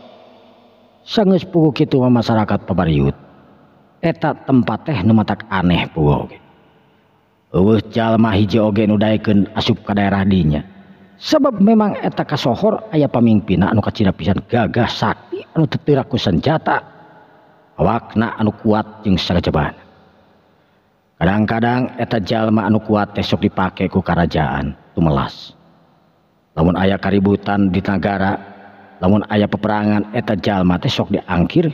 S1: Sanggeus puguh kitu mah masyarakat pabariut. Eta tempat teh nu matak aneh puguh oge. Eueuh jalma hiji oge nu daekeun asup ka daerah dinya. Sebab memang eta kasohor aya pamingpinna anu kacida pisan gagah sakti anu teu teurak ku senjata. Awakna anu kuat jeung sagajabana. Kadang-kadang eta jalma anu kuat teh sok dipake ku karajaan Tumelas. Lamun aya kaributan di nagara, lamun aya peperangan eta jalma teh sok diangkir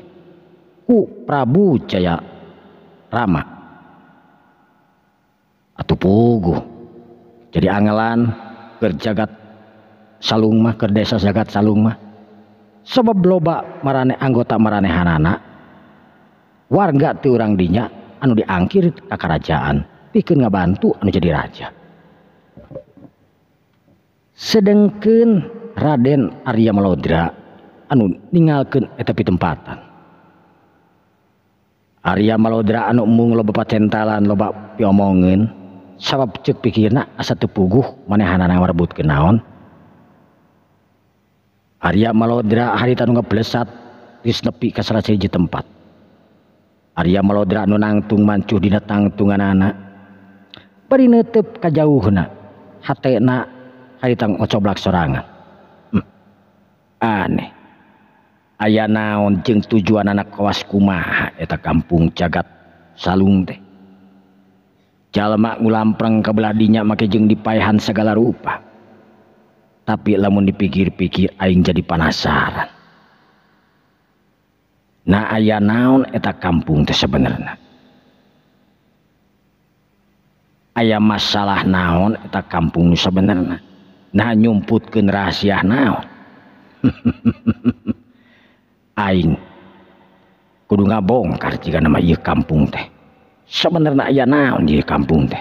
S1: ku Prabu Jaya Rama. Atuh puguh. Jadi angelan keur Jagat Salung mah, keur desa Jagat Salung mah. Sebab loba marane anggota maranehanana warga ti urang dinya anu diangkir ka karajaan pikeun ngabantu anu jadi raja. Sedengkeun Raden Arya Malodra anu ninggalkeun eta pitempatan. Arya Malodra anu embung loba patentalan loba piomongeun sabab ceuk pikirna asa teu puguh manehanana ngarebutkeun naon. Arya Malodra harita nu ngablesat geus nepi ka salah sahiji tempat. Arya Malodra anu nangtung mancuh dina tangtunganana bari neuteup ka jauhna hatena harita ngocoblak sorangan. Aneh. Aya naon jeung tujuanana kawas kumaha eta kampung Jagat Salung teh. Jalma ngulampreng ka belah dinya make jeung dipaehan sagala rupa. Tapi lamun dipikir-pikir aing jadi penasaran. Nah aya naon eta kampung teh sebenarna? Aya masalah naon eta kampung nu sabenerna? Nah nyumputkeun rahasia naon? Aing kudu ngabongkar jika nama ieu kampung teh. Sebenarna aya naon ieu kampung teh?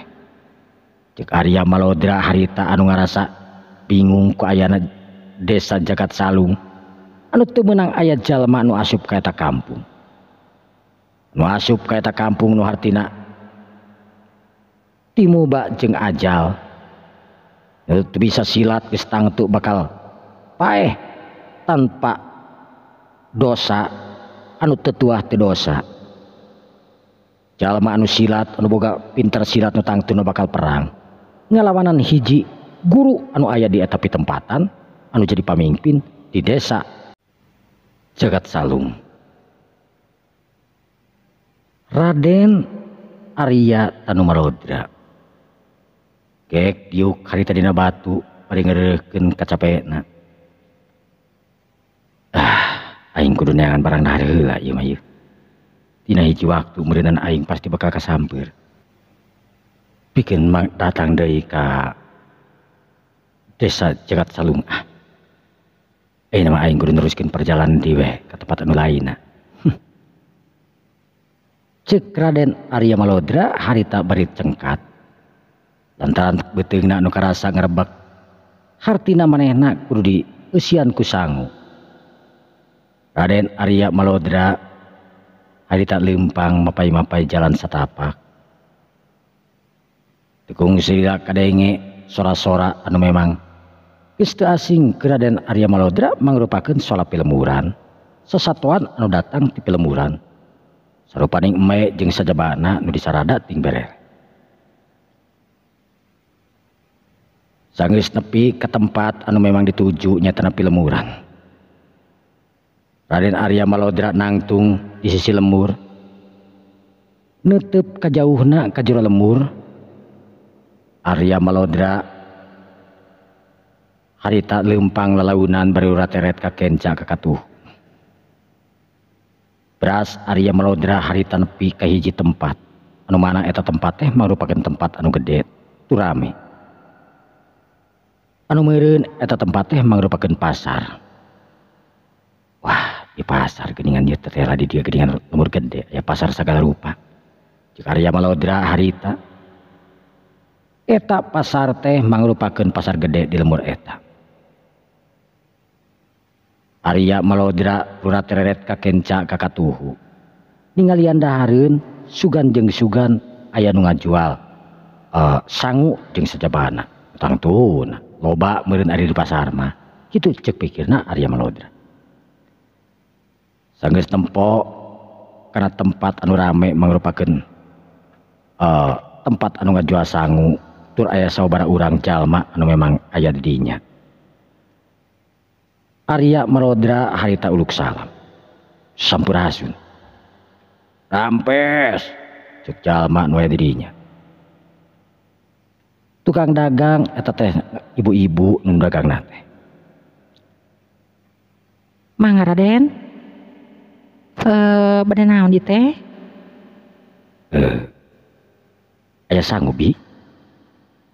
S1: Ceuk Arya Malodra harita anu ngarasa bingung ku ayana desa Jagat Salung anu teu meunang aya jalma nu asup ka eta kampung. Nu asup ka eta kampung nu hartina timuba jeung ajal. Nu teu bisa silat geus tangtu bakal paeh tanpa dosa anu teu tuah teu dosa. Jalma anu silat anu boga pinter silat nu tangtuna bakal perang ngalawanan hiji guru anu aya di eta pitempatan anu jadi pamimpin di desa Jagat Salung. Raden Arya Tanu Malodra gek diuk harita dina batu bari ngeureuhkeun kacapena. Aing kudu neangan barang dahar heula ieu mah ieu. Dina hiji waktu meureunan aing pasti bakal kasamper. Pikeun datang deui ka desa Jagat Salung. Nama aing kudu neruskeun perjalanan deui we ka tempat anu lainna. Ceuk Raden Arya Malodra harita bari cengkat. Lantaran beuteungna anu karasa ngrebek hartina manehna kudu dieusian ku sangu. Raden Arya Malodra harita leumpang mapai-mapai jalan satapak. Tekung sila kadenge sora-sora anu memang geus teu asing ke Raden Arya Malodra mangrupakeun sola pilemuran, sesatuan anu datang ti pilemuran. Sarupaning eme jeung sajabana nu disarada ting berer. Sanggeus nepi ka tempat anu memang dituju nyatana pilemuran. Raden Arya Malodra nangtung di sisi lemur. Neuteup ka jauhna ka jero lemur. Arya Malodra harita leumpang lalaunan bari urateret ka kenca ka katuh. Beras Arya Malodra harita nepi ka hiji tempat. Anu mana eta tempat teh marupakeun tempat anu gede, tur rame. Anu meureun eta tempat teh mangrupakeun pasar. Wah, di pasar geuningan ieu teh di dieu geuningan lemur gede, aya pasar sagala rupa. Ceuk Arya Malodra harita eta pasar teh mangrupakeun pasar gede di lemur eta. Arya Malodra rurat-reret ka kenca ka katuhu. Ningalian dahareun sugan jeung sugan aya nu ngajual sangu jeung sajabana. Tangtuna loba meureun ari di pasar mah. Kitu ceuk pikirna Arya Malodra. Sanggeus tempo kana tempat anu rame mangrupakeun tempat anu ngajual sangu tur aya sababaraha urang jalma anu memang aya di dinya. Arya Malodra harita uluk salam. Sampurasun. Rampes ceuk jalma nu aya di dinya. Tukang dagang eta teh ibu-ibu nu dagangna teh.
S2: Mangga Raden. Bade naon ieu teh?
S1: Aya sangu bi?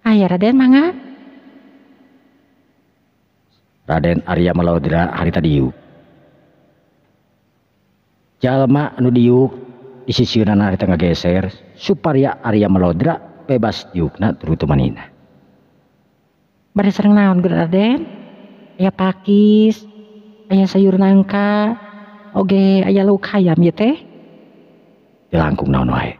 S2: Aya Raden mangga.
S1: Raden Arya Malodra harita diuk. Jalma anu diuk di sisieunana harita ngageser supaya Arya Malodra bebas diukna tuluy manina.
S2: Bade sareng naon Raden? Aya pakis, aya sayur nangka, oge aya lauk hayam ieu teh.
S1: Teu langkung naon wae.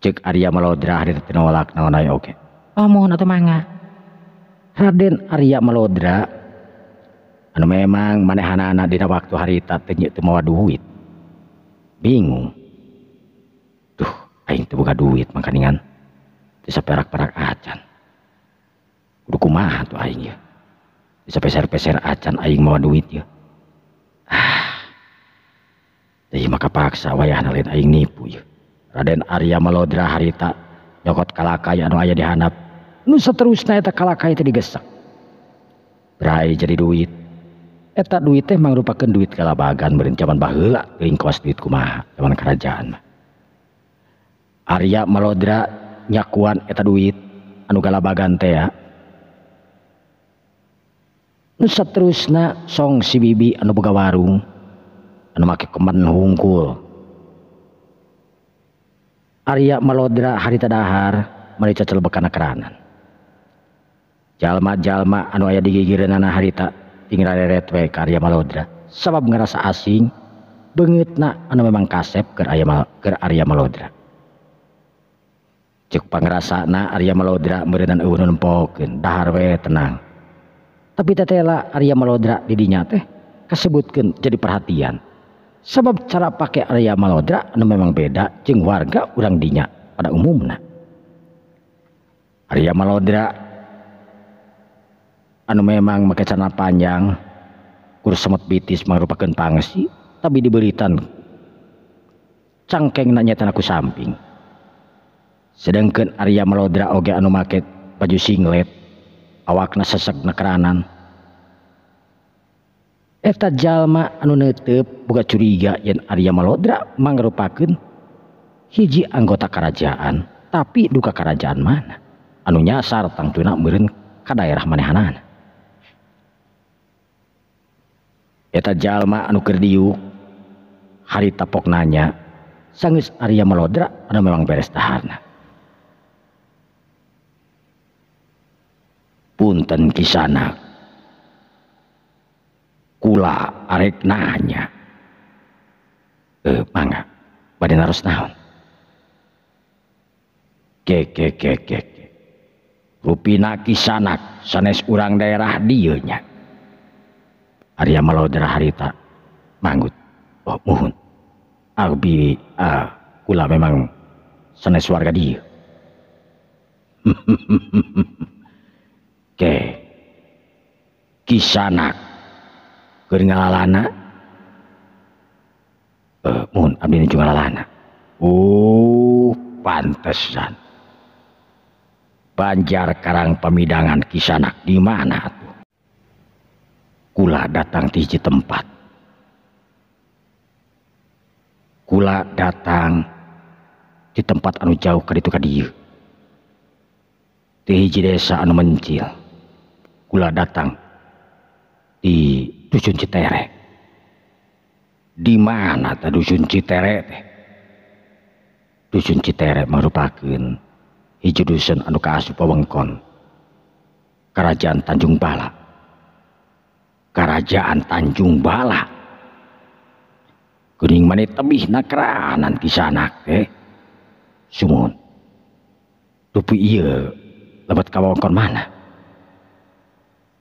S1: Cek Arya Malodra harita teu nolak naon wae oge.
S2: Oh muhun atuh mangga.
S1: Raden Arya Malodra anu memang manehanana dina waktu harita teh teu mawa duit. Bingung. Duh, aing teu boga duit mangkaningan. Teu saperak-perak acan. Kudu kumaha tuh aing ye. Teu sapeser-peser acan aing mawa duit ye. Ah. Teh maka paksa wayahna lain aing nipu ye. Raden Arya Malodra harita nyokot kalakai anu aya di handap. Nu saterusna eta kalakai teh digesek. Brai jadi duit. Eta duit teh mangrupakeun duit kalabagan meureun jaman baheula teuing kawas duit kumaha jaman kerajaan mah. Arya Malodra nyakuan eta duit anu galabagan teh ya. Nu saterusna song si bibi anu boga warung anu make kemen hungkul. Arya Malodra harita dahar mari cacelbekana keranan. Jalma-jalma anu aya di gigireunana harita tinggal reret we ka Arya Malodra sabab ngerasa asing beungeutna anu memang kasep keur Arya Malodra. Cek pangrasana Arya Malodra meureunan eueuh nu nempokeun dahar we tenang. Tapi tetela Arya Malodra di dinya teh kasebutkeun jadi perhatian. Sabab cara pake Arya Malodra anu memang beda jeung warga urang dinya pada umumna. Arya Malodra anu memang make celana panjang kur semut bitis mangrupakeun pangsi tapi diberitan cangkengna nyaeta ku samping. Sedengkeun Arya Malodra oge anu make baju singlet awakna seseg nekeranan. Eta jalma anu neuteup boga curiga yen Arya Malodra mangrupakeun hiji anggota kerajaan tapi duka kerajaan mana anu nyasar tangtuna meureun ka daerah manehanana. Eta jalma anu keur diuk harita pok nanya sanggeus Arya Malodra anu memang beres daharna. Punten kisanak, kula arek nanya. Mangga bade naros naon? Ke ke ke ke. Rupina kisanak sanes urang daerah dieu nya. Arya Malodra harita manggut. Oh muhun. Abi kula memang sanes warga dieu. Ke kisanak keur ngalalana. Muhun abdi nuju ngalalana. Oh pantesan. Banjar Karang Pamidangan kisanak di mana atuh? Kula datang di hiji tempat. Kula datang di tempat anu jauh ka ditu ka dieu. Di hiji desa anu mencil. Kula datang di Dusun Citere. Di mana teh Dusun Citere teh? Dusun Citere merupakeun hiji dusun anu kaasup wewengkon Kerajaan Tanjung Bala. Kerajaan Tanjung Bala. Geuning maneh tebih nakeranan kisanak teh. Sumuhun. Dupi ieu lebet ka wewengkon mana?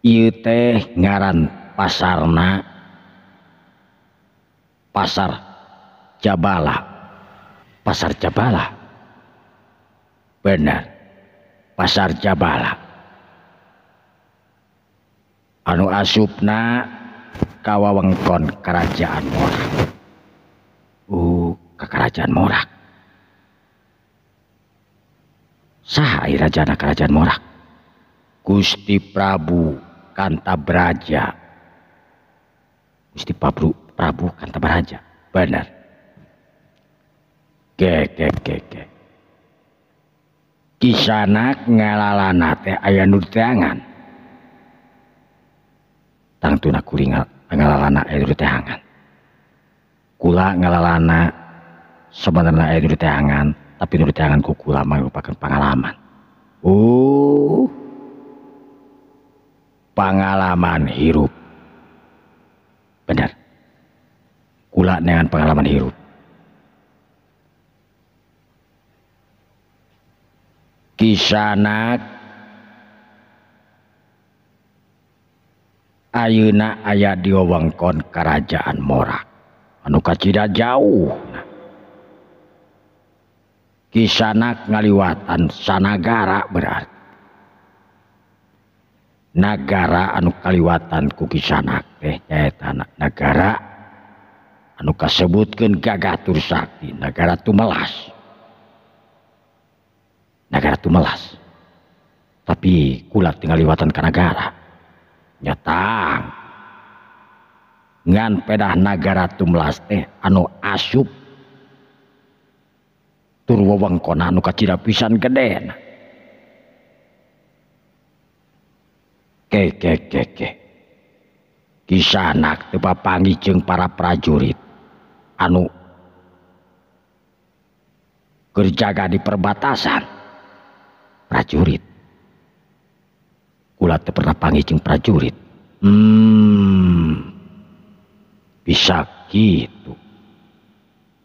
S1: Ieu teh ngaran pasarna Pasar Jabala. Pasar Jabala. Bener. Pasar Jabala. Anu asupna ka wewengkon Kerajaan Morak. Ka Kerajaan Morak. Saha ieu rajana Kerajaan Morak? Gusti Prabu Kantabraja. Gusti Prabu Kantabraja. Bener. Ke ke ke ke. Kisanak ngalalana teh aya nu diteangan. Tangtuna kuring ngalalana aya nu diteangan. Kula ngalalana sebenarnya aya nu diteangan, tapi nu diteangan ku kula merupakan pengalaman. Oh, pengalaman hirup. Bener. Kula neangan pengalaman hirup. Kisanak ayeuna aya di wewengkon Kerajaan Morak anu kacida jauh. Kisanak ngaliwatan sanagara berarti nagara anu kaliwatan ku Kisanak teh nyaeta nagara anu kasebutkeun gagah tur sakti, nagara Tumelas. Nagara Tumelas. Tapi kula tinggal liwatan ka nagara. Nyatang ngan pedah nagara Tumelas teh anu asup tur wewengkonna anu kacida pisan gedena. Ke ke ke ke. Kisanak teu papanggih jeung para prajurit anu keur jaga di perbatasan. Prajurit. Kula teu pernah panggih jeung prajurit. Bisa kitu.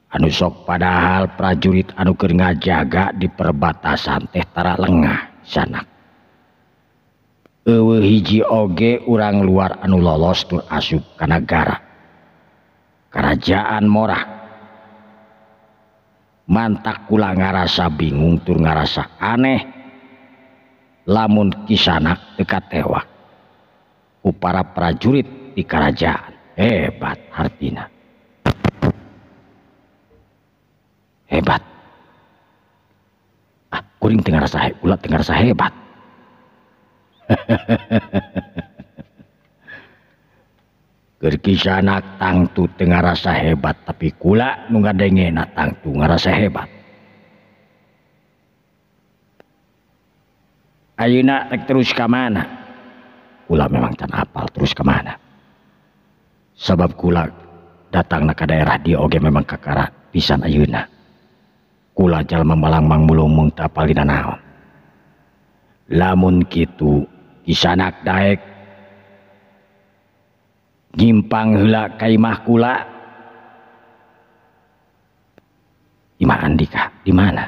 S1: Anu sok padahal prajurit anu keur ngajaga di perbatasan teh tara lengah sanak. Eueuh hiji oge urang luar anu lolos tur asup ka nagara Kerajaan Morak. Mantak kula ngarasa bingung tur ngarasa aneh lamun Kisanak teu katewak ku para prajurit di kerajaan. Hebat hartina. Hebat. Ah, kuring teu ngarasa, kula teu ngarasa hebat. Keur Kisanak tangtu teu ngarasa hebat, tapi kula nu ngadengena tangtu ngarasa hebat. Ayeuna rek terus ka mana? Kula memang can apal terus ka mana. Sabab kula datangna ka daerah dieu oge memang kakara pisan ayeuna. Kula jalma malangmang mulungmung teu apal dina naon. Lamun kitu Kisanak daek nyimpang heula ka imah kula. Imah Andika di mana?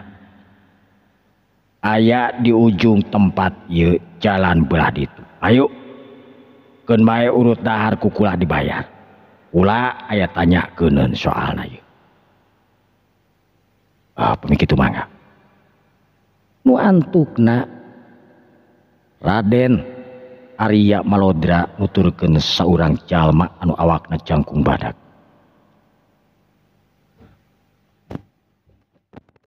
S1: Aya di ujung tempat ieu jalan belah ditu. Ayo keun bae urut dahar ku kula dibayar. Kula aya tanyakeun soalna ieu. Ah, pemikitu mangga. Nu antukna Raden Arya Malodra nuturkeun saurang jalma anu awakna jangkung badak.